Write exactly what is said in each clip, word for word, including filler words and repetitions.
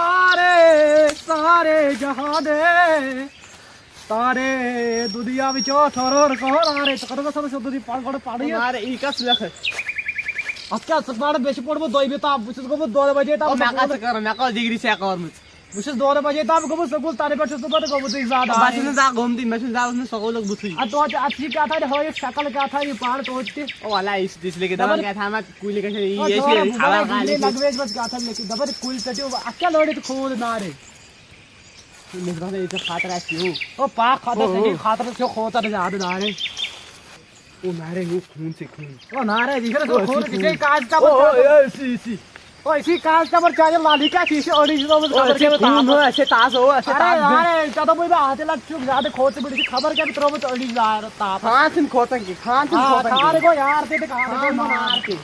سارے سارے جہاں دے سارے دنیا وچوں ٹھورو رکو نارے۔ ژٕ کَتھ گژھان چھُکھ دُنیا پَتہٕ گۄڈٕ پَرُن یہِ؟ نارے، یہِ کَتھ لیکھٕ؟ اَتھ کیٛاہ، ژٕ پَر، مےٚ چھُ پوٚرمُت دۄیمہِ تام، بہٕ چھُس گوٚمُت دۄن بجے تام او، مےٚ کَتھ سکوٗل۔ ژٕ کَران؟ مےٚ کَتھ ڈگری چھےٚ کٔرمٕژ؟ بہٕ چھُس دۄن بجے تام گوٚمُت سکوٗل، تَنہٕ پٮ۪ٹھ چھُس نہٕ پَتہٕ گوٚمُتٕے زیادٕ او، بہٕ چھُس آرے۔ نہٕ زانٛہہ گوٚمتُے، مےٚ چھُنہٕ زانٛہہ اوسمُت سکوٗلُک بُتھُے۔ اَدٕ توتہِ اَتھ چھِ کیٛاہ تام ہٲیِتھ شکل کیٛاہ تام یہِ پانہٕ توتہِ تہِ۔ او، وَلہ، یہِ چھِ دِس لیکِتھ دَپان دَپان کیٛاہ تھامَتھ کُلۍ گژھِ یی، او، یہِ چھِ جوراہ، خبر بُڈٕ کالے۔ لنگویج منٛز کیٛاہ تام لیکھِتھ، دَپان یہِ کُلۍ ژٔٹِو، اَتھ کیٛاہ لٲڑِتھ کھوٗل نارے؟ مےٚ چھُ باسان، ییٚتہِ چھُ خطرٕ اَسہِ ہیوٗ۔ او، پاک خطرٕ او، چھُ، او۔ یہِ خطرٕ چھُ کھوژان زیادٕ نارے۔ او، نارے، ہیوٗ خوٗن چھُ خوٗن۔ او، نارے، یہِ چھُنہٕ او، خوٗن، اَسہِ یہِ چھُ خوٗن۔ کاغذ او، او، او، اَسی، اَسی۔ او، یہِ چھِ کاغذ چمر چانہِ لالی کَتھ، یہِ چھِ أڑِج ترٛٲومٕژ او، خبر اَسہِ کیٛاہ خوٗن، تاپس۔ او، اَسہِ تازٕ، او، اَسہِ اَرے، تازٕ۔ اَرے، ژےٚ دوٚپُے مےٚ اَتھ تہِ لَگ چھُکھ زیادٕ کھوژٕ بٕڈٕ چھِ خبر کیٛاہ مےٚ ترٛٲومٕژ أڑِج زیادٕ تاپس۔ خان چھِنہٕ کھوژان کینٛہہ، خان چھِنہٕ آ، کھوژان خان کینٛہہ۔ گوٚو یار تہِ تہٕ خان خان گوٚو گوٚو نار نار تہِ۔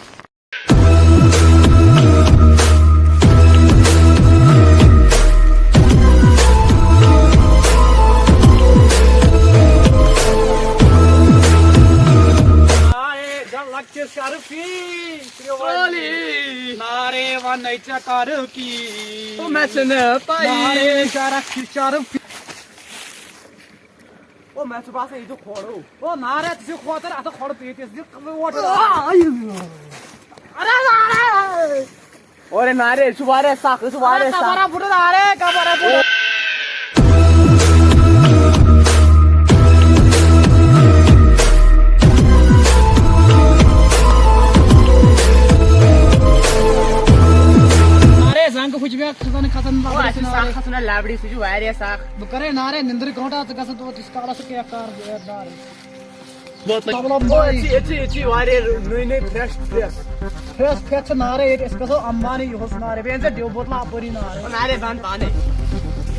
آے، جلک شرفی۔ سٲلی۔ نارے وَنَے ژےٚ کَرٕ کی۔ او، مےٚ چھَنہٕ پَیی۔ نارے شرف چھِ شرفی۔ او، مےٚ چھُ باسان، یہِ چھُ کھۄڈو۔ او، نارے، ژٕ چھُکھ کھوژان، اَتھ کھۄڈٕ پیٚیہِ تِژھ، یہِ ووٹ۔ آے۔ اَرے، نارے۔ اورے نارے، یہِ چھُ واریاہ سخ، یہِ چھُ واریاہ اَرے، سخ۔ کَمرہ بُڈٕ نارے، کَمرہ بُڈٕ۔ نارے، زنٛگہٕ پھُچہِ مےٚ، کھسان، کھسان، او، اَسہِ چھُ سخ کھسُن لَبڑِ، سُہ چھُ واریاہ سخ۔ بہٕ کَرے نارے نِندرِ گرٛونٛٹھ، ژٕ گژھکھ دۄہَس ییٖتِس کالَس ژٕ کیک کار، بہٕ یَتھ دارِ۔ بوتلہٕ۔ مطلب، او، ییٚتہِ چھِ، ییٚتہِ چھِ واریاہ نٔے نٔے fresh fresh۔ Fresh fresh چھِ نارے ییٚتہِ، أسۍ گژھو اَمبانی یِہُس نارے، بیٚیہِ أنۍ زِ ڈِو بوتلہٕ اَپٲری نارے۔ او، نارے بَنٛد پانَے۔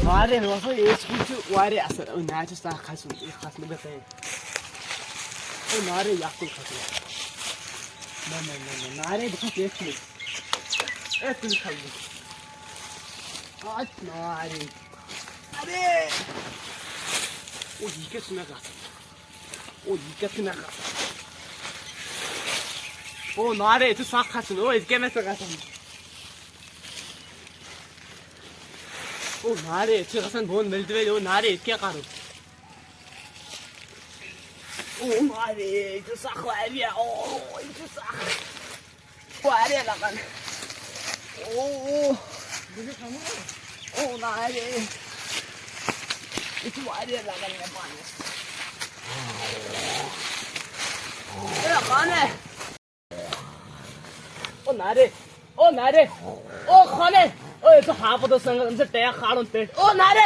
نارے، مےٚ باسان، ییٚتہِ چھِ واریاہ اَصٕل۔ او، نارے چھِ سَخ کھَسُن، یہِ کھَسنہٕ بہٕ کَتہِ۔ او، نارے، یَتھ کُن کھَسُن۔ نہ، نہ، نہ، نہ، نارے، بہٕ کھَسہٕ ییٚتھۍ کُن۔ اے، تُلِو کھَسہٕ بہٕ۔ آ، نارے۔ اَرے۔ او، یہِ کیٛاہ چھُ مےٚ گژھان؟ او، یہِ کیٛاہ چھُ مےٚ گژھان؟ او، نارے، ییٚتہِ چھُ سَخ کھَسُن۔ او، ییٚتہِ کیٛاہ مےٚ چھُ گژھان؟ او، نارے، ییٚتہِ چھُ گژھان بۄن ؤلۍ تہِ ؤلۍ۔ او، نارے، ییٚتہِ کیٛاہ کَرو؟ او، نارے، ییٚتہِ چھُ سَخ واریاہ۔ او، ییٚتہِ چھُ سَخ۔ واریاہ لگان۔ او، او۔ او، نارے۔ یہِ چھُ واریاہ لگان مےٚ پانَس۔ اے، پانَے۔ او، نارے۔ او، نارے۔ او، خانَے۔ او، یہِ چھُ ہاپت اوس سنگت، أمِس چھُ ٹیک کھالُن پیٚٹھۍ۔ او، نارے۔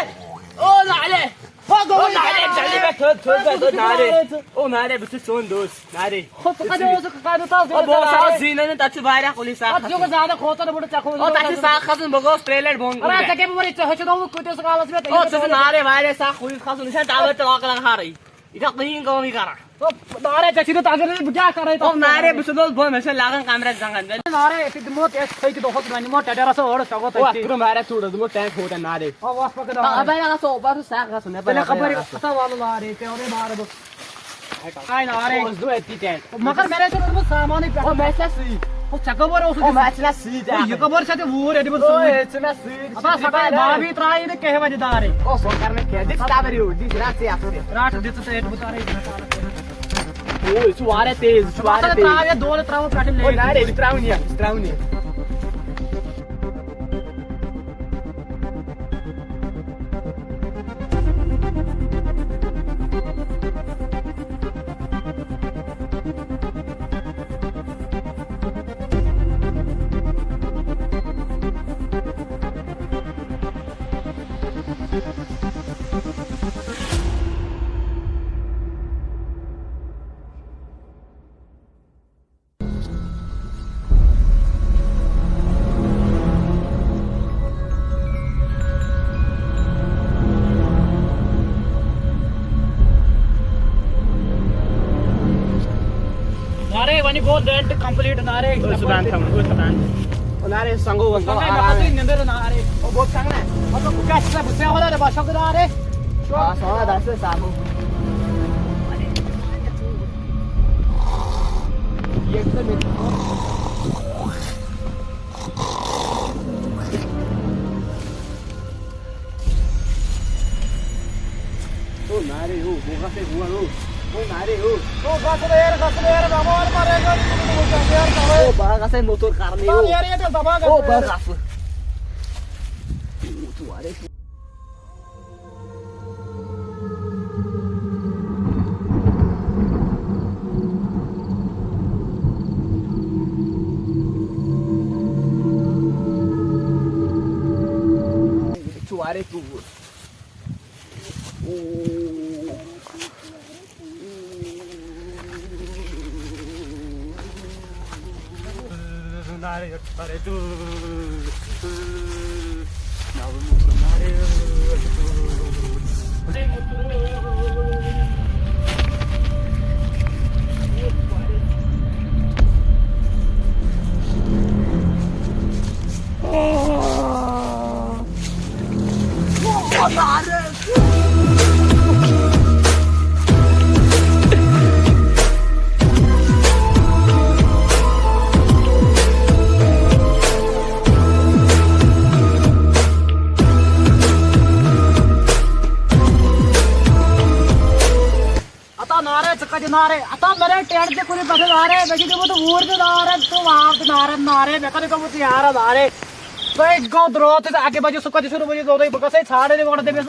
او، نارے۔ او، گوٚو او، نارے، جلدی پٮ۪ٹھ تھوٚد، تھوٚد، تھوٚد، نارے۔ او، نارے، بہٕ چھُس چون دوست۔ نارے۔ ہُہ، ژٕ کَتہِ اوسُکھ؟ کَتہِ اوس؟ او، بہٕ اوسُس آز زیٖنَن، تَتہِ چھِ واریاہ کُلۍ سَخ اَتھ چھُکھ کھَسُن۔ زیادٕ کھوژان، بہٕ چھَکھ او، تَتہِ چھِ سَخ کھَسُن، بہٕ گوٚوُس ترٛیٚیہِ لَٹہِ بۄن او، کُن۔ ژےٚ کیٛاہ بہٕ وَنَے، ژےٚ ہیٚچھُن اوسُکھ کۭتِس کالَس مےٚ؟ او، ژٕ چھُکھ نارے واریاہ سَخ کُلۍ کھَسُن، یہِ چھَنہٕ ٹاوَر تہِ لۄکہٕ لَگہٕ ہَرٕے۔ یہِ چھا کٕہٕنۍ کٲمٕے کَران؟ او، نارے، ژےٚ چھُے نہٕ تَگان، بہٕ کیٛاہ کَرَے او، تَتھ؟ نارے، بہٕ چھُس نہٕ بۄن، مےٚ چھےٚ لَگان کَمرَس زنٛگَن۔ نارے، أسۍ دِمو، أسۍ تھٔکۍ دۄہَس وۄنۍ نِمو ٹَٹَرَس ٲڑ، سۄ گوٚو او، اَتھ تٔتھی۔ کوٚرُم واریاہ ژوٗر، دوٚپمو ٹٮ۪نٛٹ ہوٹَل نارے۔ او، وَس پَکھ آ، نارے۔ بَے، نہ، سُہ اوپَر چھُ سَخ گژھُن، ہے، بَے، تیٚلہِ نہ، خبر بَے، نہ۔ ہسا والہٕ لارے، ژےٚ وَنے بارٕ بہٕ۔ آے نارے۔ اوس دُے أتی ٹٮ۪نٛٹ۔ مگر مےٚ نَے چھُنہٕ اوٚنمُت سامانٕے پٮ۪ٹھ۔ او، مےٚ چھِ سۭتۍ۔ او، ژےٚ کَپٲرۍ اوسُے او، دیُتمُت؟ مےٚ چھِ نہ سۭتۍ او، یہِ اَکھ۔ کَپٲرۍ چھےٚ ژےٚ ووٗرۍ أنمٕژ او، سۭتۍ؟ ہے، ژٕ مےٚ سۭتۍ۔ اَتھ ہا چھِ سَکھ دِوان بابی ترٛایہِ نہٕ کینٛہہ وَنہِ دارے۔ او، سُہ کَر مےٚ کینٛہہ۔ دِ ژٕ تَوَے یوٗرۍ، دِ ژٕ رَٹ ژٕ یَتھ سۭتۍ۔ رَٹ، دِ ژٕ ژٕ ییٚتہِ، بہٕ ترٛاوٕ ییٚتہِ۔ او، یہِ چھُ واریاہ تیز، یہِ چھُ واریاہ ترٛاو تیز۔ یَتھ دۄن ترٛاوو پٮ۪ٹھٕ او، لیٹ۔ نارے، یہِ چھُ ترٛاوُن یَتھ، یہِ چھُ ترٛاوُن یَتھ۔ نارے، وۄنۍ گوٚو ٹینٹ کمپلیٹ، نارے۔ أسۍ چھِ بنٛد تھاوُن، أسۍ چھِ بنٛد۔ نارے، سنگو، وۄنۍ گوٚو سنگے، مےٚ آرام۔ کھوٚتُے نِندٕر، نارے۔ او، بہٕ چھَکھ نہ۔ مطلب، بہٕ کیٛاہ چھُس، بہٕ چھُس وَنان، بہٕ چھَکھ نارے۔ آ، سا وَنان، دَسہِ سَمو۔ ییٚتہِ تہٕ مےٚ۔ ارے ہو، بہٕ گژھٕ ہور ہو۔ ہو نارے ہو۔ ہو گژھ نہٕ یارٕ، گژھ نہٕ یارٕ، دَباو اَتھ مَرٲے گٲڑۍ، ژٕ گژھ یارٕ تَوَے۔ ہو بہٕ گژھٕ موٚتُر کَرنہِ ہو۔ یارٕ ییٚتہِ دَباو گژھ ہو نہٕ بہٕ یارٕ۔ گژھٕ۔ ژٕ وارے۔ ژٕ وارے ژوٗر۔ اتا نارے، ژٕ کتہِ نارے؟ اتا مےٚ رٔٹۍ ٹٮ۪نٹ تہِ کُنہِ پٮ۪ٹھٕ نارے، مےٚ چھِ دیُتمُت وُر تہِ نارے، تہٕ واو تہِ نارے، نارے، مےٚ کتہِ گوٚمُت یارا نارے؟ تۄہہِ گوٚو درٛوتھ تہٕ اَکہِ بجہِ سُہ کتہِ چھُنہٕ وُنہِ دوٚدُے، بہٕ گژھے ژھانٛڈے وۄنۍ تٔمِس۔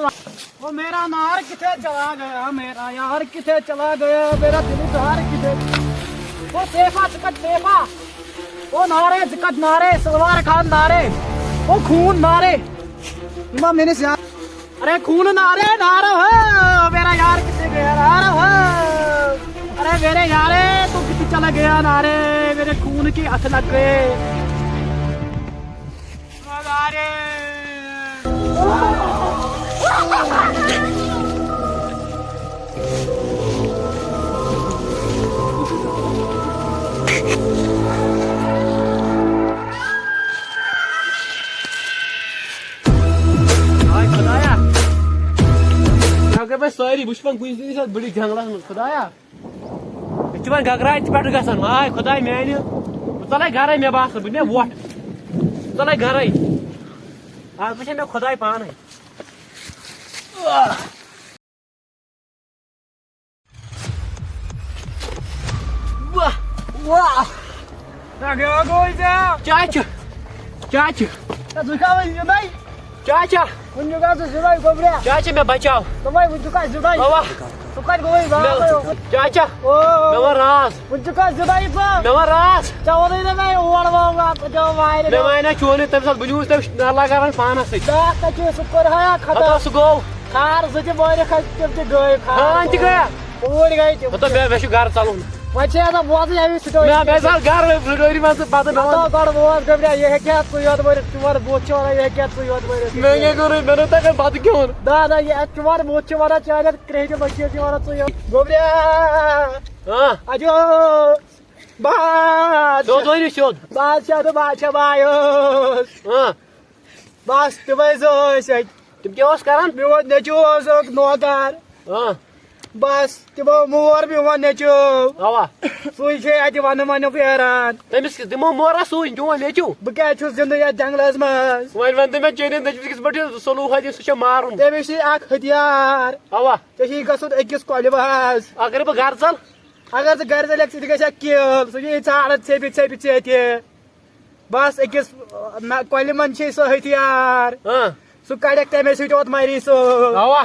او میرا نار کدھر چلا گیا، میرا یار کدھر چلا گیا، میرا دلدار کدھر؟ او سیفا، ژٕ کتہِ سیفا؟ او نارے، ژٕ کتہِ نارے؟ سلوار خان نارے، او خوٗن نارے، یِما میٲنِس یار۔ ارے خوٗن نارے، نارو ہو، میرا یار کدھر گیا، نارو ہو۔ ارے میرے یارے، تو کدھر چلا گیا نارے، میرے خون کے ہاتھ لگ گئے۔ آے خۄدایا، مےٚ گٔے وۄنۍ سٲری، بہٕ چھُس وۄنۍ کُنہِ زٔنِس یَتھ بٔڑِس جنٛگلَس منٛز، خۄدایا۔ أسۍ چھِ وۄنۍ گگراے تہِ پٮ۪ٹھٕ گژھان۔ آے خۄداے میٛانہِ، بہٕ ژَلَے گَرَے، مےٚ باسان، بہٕ دِمے وۄٹھ۔ بہٕ ژَلَے گَرَے۔ آز وٕچھے مےٚ خۄداے پانَے۔ واہ، واہ۔ کیٛاہ گوٚو ژےٚ؟ چاچہِ، چاچہِ۔ ہے، ژٕ چھُکھا وۄنۍ زِندَے؟ چاچا۔ وٕنہِ چھُکھا ژٕ زِندَے، گوٚبریا؟ چاچا، مےٚ بچاو۔ دوٚپمَے، وٕنہِ چھُکھا زِندَے؟ اَوا۔ ژٕ کَتہِ گوٚوُے؟ مےٚ، چاچا۔ او۔ مےٚ وَن راز۔ وٕنہِ چھُکھا زِندَے ژٕ؟ مےٚ وَن راز۔ ژےٚ ووٚنُے نہ مےٚ اور وَو، ژٕ دِوان واریاہ۔ مےٚ وَنے نہ چونُے، تَمہِ ساتہٕ بہٕ نیوٗس تٔمِس نَلہ کران پانَس سۭتۍ۔ بیٛاکھ کَتہِ چھُ سُہ کوٚر ہا خطا؟ ہَتو سُہ گوٚو۔ خار زٕ تہِ وٲرِکھ اَسہِ، تِم تہِ گٔے خار۔ ہاں، تہِ گٔیا۔ اوٗرۍ گٔے تِم۔ ہَتو مےٚ، مےٚ چھُ گرٕ ژَلُن۔ وۄنۍ چھِ آسان بوزٕنۍ اَمہِ سٹوری۔ مےٚ، مےٚ ژَل گرٕ سٹوری منٛز تہٕ پَتہٕ مےٚ وَن۔ ہَتو گۄڈٕ بوز گوٚبریا، یہِ ہیٚکہِ ہا ژٕے یوت ؤرِتھ، چون بُتھ چھُ وَنان یہِ ہیٚکہِ ہا ژٕے یوت ؤرِتھ۔ مےٚ کیٛاہ کوٚرُے؟ مےٚ دوٚپ تۄہہِ کَتہِ بَتہٕ کھیوٚن۔ نہ، نہ، یہِ چون بُتھ چھُ وَنان، چانٮ۪ن کرٛیٚہنٮ۪ن أچھَن چھِ وَنان ژٕے یوت۔ گوٚبریا۔ ہاں۔ اَجو۔ بادشاہ۔ سیوٚد ؤنِو، سیوٚد۔ بادشاہ تہٕ بادشاہ بایوس۔ ہاں۔ بس، تِمے زٕ ٲسۍ اَتہِ۔ تِم کیٛاہ اوس کران؟ میون نیٚچوٗ اوس اکھ نوکر۔ ہاں۔ بس، تِمو مور میون نیٚچوٗ۔ اوا۔ سُے چھُ اَتہِ وَنہٕ وَنہٕ پھیران۔ تٔمِس کیٛاہ، تِمو مورا سُے چون نیٚچوٗ؟ بہٕ کیٛازِ چھُس زِندٕ یَتھ جنٛگلَس منٛز؟ وۄنۍ وَن تہٕ مےٚ چٲنِس نیٚچوِس کِتھ پٲٹھۍ سُہ سلوٗک ہَتہِ، سُہ چھُ مارُن۔ تٔمِس چھُے اَکھ ہتھیار۔ اوا۔ ژےٚ چھُے گژھُن أکِس کۄلہِ منٛز۔ اگر بہٕ گرٕ ژَل؟ اگر ژٕ گرِ ژَلکھ، ژٕ تہِ گژھکھ کِل، سُہ چھُے ژھانٛڈان ژھیٚپِتھ ژھیٚپِتھ ژےٚ تہِ۔ بس أکِس، نہ، کۄلہِ منٛز چھے سُہ ہتھیار۔ ہاں۔ سُہ کڑٮ۪کھ تَمے سۭتۍ اوت مری سُہ۔ اوا۔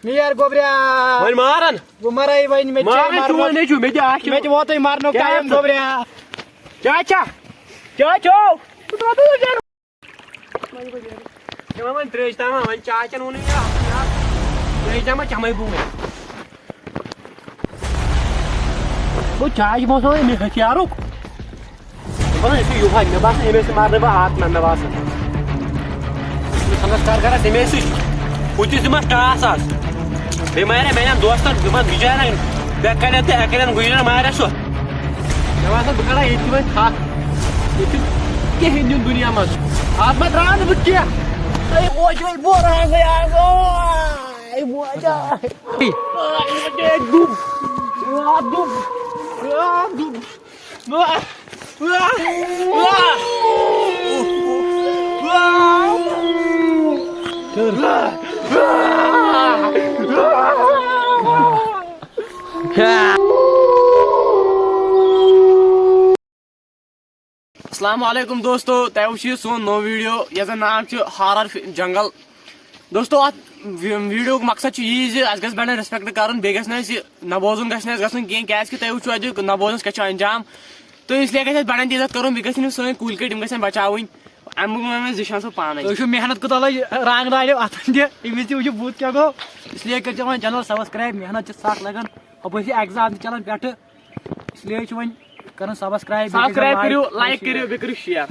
نیر گوٚبریا۔ وۄنۍ مارن۔ بہٕ مرے وۄنۍ، مےٚ تہِ چھے مارن مرنُک۔ چون نیٚچوٗ، مےٚ تہِ آسہِ۔ مےٚ تہِ ووتُے مرنُک کیٛاہ ٹایم آسہِ؟ گوٚبریا۔ کیٛاہ چھا؟ کیٛاہ چھو؟ یِمن وۄنۍ ترٛیش تام، وۄنۍ چاے چٮ۪ن ووٚنُے مےٚ اَکُے اَکھ۔ ترٛیش تام چٮ۪مَے بہٕ وۄنۍ۔ گوٚو چاے چھِ باسان أمِس ہتھیارُک۔ مےٚ باسان، یہِ چھُ یِہوٚے۔ مےٚ باسان، أمِس تہِ مارنہٕ بہٕ اَتھ نہ، مےٚ باسان۔ یہِ سنگس کر کرس أمِس سۭتۍ۔ ہُتہِ دِمس ٹاس آز۔ بیٚیہِ مارے میانٮ۪ن دوستن، یِمن بِچارٮ۪ن، بے کلٮ۪ن تہٕ اکلٮ۪ن گُجرٮ۪ن مارے سُہ۔ مےٚ باسان، بہٕ کڑا ییٚتہِ وۄنۍ تھپھ۔ ییٚتہِ چھُنہٕ کِہیٖنۍ دیُن دُنیا منٛز۔ اَتھ ما ترٛاونہٕ بہٕ کینٛہہ۔ اے موج وۄنۍ بوران گٔے آز۔ اے موج آے۔ اے موج آے، دوٚپ۔ آ، دوٚپ۔ آ، دوٚپ۔ آ، آ، آ۔ السلام علیکم دوستو، تۄہہِ وٕچھِو یہِ سون نوٚو ویٖڈیو یَتھ زَن ناو چھُ ہارر جنگل۔ دوستو، اَتھ وی-، ویٖڈیوُک مقصد چھُ یی زِ اَسہِ گژھِ بَڑٮ۪ن ریسپیکٹ کَرُن، بیٚیہِ گژھِ نہٕ اَسہِ یہِ نہ بوزُن گژھِ نہٕ اَسہِ گژھُن کینٛہہ، کیٛازِکہِ تۄہہِ وٕچھِو اَتہِ نہ بوزنَس کیٛاہ چھُ انجام۔ تہٕ اس لیے گژھِ اَسہِ بَڑٮ۪ن تہِ عزت کَرُن، بیٚیہِ گژھِ نہٕ سٲنۍ کُلۍ کٔٹۍ یِم گژھن بَچاوٕنۍ۔ اَمیُک وَنان أسۍ زِشان صٲب پانَے۔ تُہۍ وٕچھِو محنت کوٗتاہ لَگہِ رنٛگ دارِ اَتھ تہِ، أمِس تہِ وٕچھِو بُتھ کیٛاہ گوٚو۔ اس لیے کٔرۍزیو وۄنۍ چینل سبسکرایب، محنت چھِ سَخ لَگان، ہُپٲرۍ چھِ ایگزام تہِ چَلان پٮ۪ٹھٕ۔ اس لیے چھِ وۄنۍ کَران سبسکرایب، بیٚیہِ گژھِ سبسکرایب کٔرِو، لایک لایک کٔرِو، بیٚیہِ کٔرِو شیئر۔